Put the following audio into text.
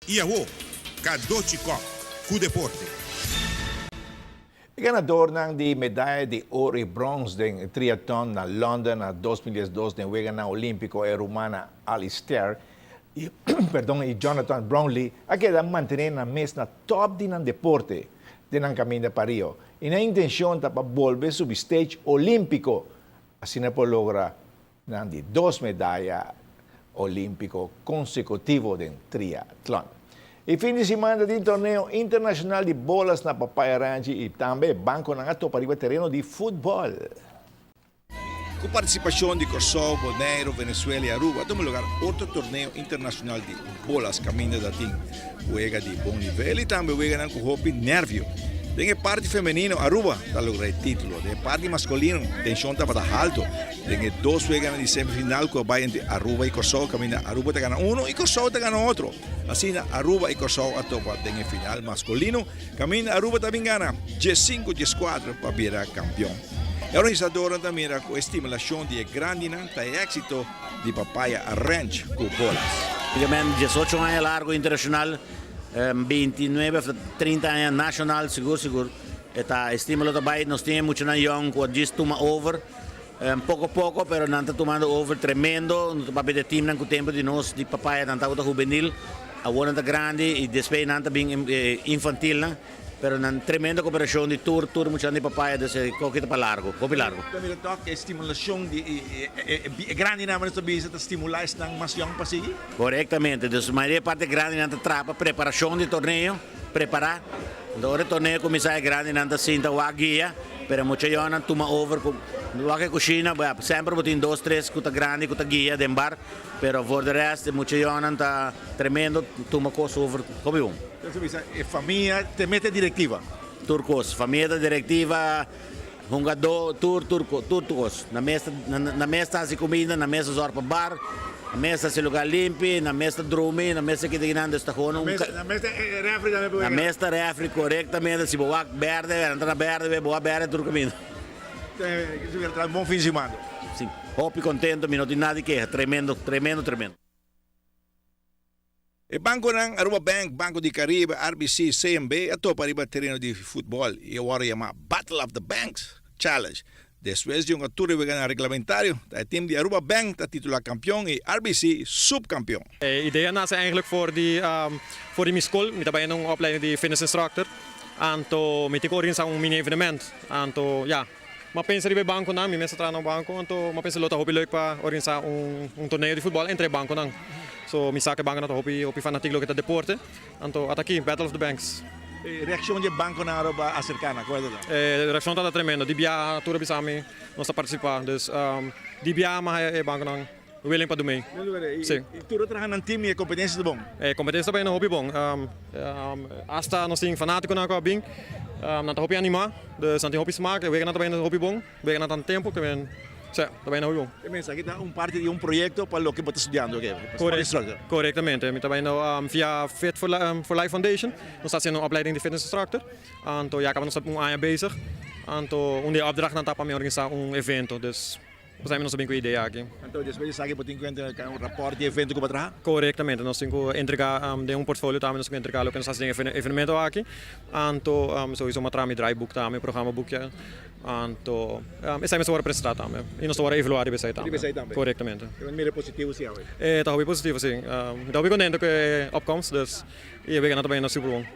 I awo, Cadochi Kock ku deporte. E ganadornan di medaya di oro i brons den triatlon na London na 2012 den Weganan Olimpico e rumana Alistair i perdon i Jonathan Brownlee a keda mantene nan mes na top di nan deporte den nan caminda pa Rio i nan intencion ta pa bolbe subi stage Olimpico asina por logra nan di dos medaya olímpiko konsekutivo den triatlon. E fin di siman ta tin torneo internashonal di bolas na Papaya Ranchi i tambe bankonan a topa riba tereno di futbòl. Ku partisipashon di Kòrsou, Boneiru, Venezuela i Aruba a tuma lugar otro torneo internashonal di bolas kaminda ta tin wega di bon nivel i tambe weganan ku hopi nervio. Den e parti femenino Aruba ta logra e titulo. Den e parti maskulino tenshon tabata halto den e dos weganan di semifinal ku a bai entre Aruba i Kòrsou kaminda Aruba ta gana uno i Kòrsou ta gana otro. Asina Aruba i Kòrsou a topa den e final maskulino kaminda Aruba ta bin gana diesinku dieskuater pa bira kampion. E organisadornan ta mira ku e stimulashon di e grandinan ta e éksito di Papaya Ranch ku bolas. Prácticamente 18 aña largo internacional, 29 of 30 aña nacional, sigur sigur. E ta estímulo ta bai, nos tin e muchanan yong ku a djis tuma over, poko poko pero nan ta tumando over tremendo. No ta papia di e teamnan ku tempu di nos di Papaya nan tabata hubenil, awor nan ta grandi i despues nan ta bin infantilnan. Pero nan tremendo cooperacion di tur tur muchanan di Papaya dus e koki ta pa largo, hopi largo. Ta mira toch e stimulacion di e grandinan manera ta bisa ta stimula esnan mas yong pa sigui? Corectamente, dus mayoria parti e grandinan ta traha pa preparacion di torneo, prepara. Enton ora e torneo cuminsa e grandinan ta sinta wak guia, pero e mucha yongnan tuma over cu wak e cushina, semper bo tin dos tres cu ta grandi cu ta guia den bar. Pero voor de rest e mucha yònnan ta tremendo tuma kos over hopi bon. Entonces bisa e famia te mete directiva. Tur kos, famia ta directiva, hungadó, tur tur tur tur kos. Na mes ta na mes ta hasi kuminda, na mes ta zòrg pa bar, na mes ta hasi lugá limpi, na mes ta drumi, na mes ta kita kinan, dus ta gewoon un. Na mes ta refri tambe por Na mes ta refri korektamente, si bo wak bèrdè, nan ta na bèrdè, bo wak bèrdè tur kaminda. Bon fin siman. Si, hopi contento, mi no tin nada di keha, tremendo, tremendo, tremendo. E banconan Aruba Bank, Banco di Caribe, RBC, CMB a topa riba tereno di futbol y a worde yama Battle of the Banks Challenge. Despues di un tur e weganan reglamentario, ta e team di Aruba Bank ta titula campeon y RBC subcampeon. E idea nace eigenlijk for di for di mi school, mi ta bay na un opleiding di fitness instructor. Anto mi tin ku organisa un mini evenement. Anto ya, m'a pensa riba e bankonan, mi mes ta traha na un banko, anto m'a pensa lo ta hopi leuk pa organisa un un torneo di futbòl entre e bankonan. So mi sa ku e bankonan ta hopi hopi fanatik loke ta deporte. Anto ata aki, Battle of the Banks. E reakshon di e bankonan ora bo a aserká nan, kual ta? E reakshon tabata tremendo. Di biaha tur a bisa mi nos ta partisipá. Dus di biaha m'a haya e bankonan. Willing pa dumei. Si. I tur a traha nan team i e kompetensia ta bon? E kompetensia ta bayendo hopi bon. Asta nos tin fanatikonan ku a bin, nan ta hopi animá, dus nan tin hopi smak, e weganan ta bayendo hopi bon, weganan ta na tempu, ke men, si, ta bayendo hopi bon. E mens aki ta un parti di un proyekto pa loke bo ta studiando ke, pa sport instructor. Korektamente, mi ta bayendo via Fit for Life Foundation, nos ta hasiendo un opleiding di fitness instructor, anto ya kaba nos ta un aña bezig, anto un di e opdrachtnan ta pa mi organisá un evento, dus. Pasai mi nos a bin ku e idea aki. Anto despues di esaki bo tin ku entrega un rapòrt di evento ku bo a traha? Korektamente, nos tin ku entrega den un portfolio tambe nos tin ku entrega loke nos hasi den e evenemento aki. Anto souiso mi a traha mi draaiboek tambe, programa boekje. Anto esei mester wòrdu presentá tambe i nos ta wòrdu evaluá riba esei tambe. Riba esei tambe. Korektamente. E mira positivo si awe? E ta hopi positivo si. Mi ta hopi kontento ku e opkomst dus i e weganan ta bayendo super bon.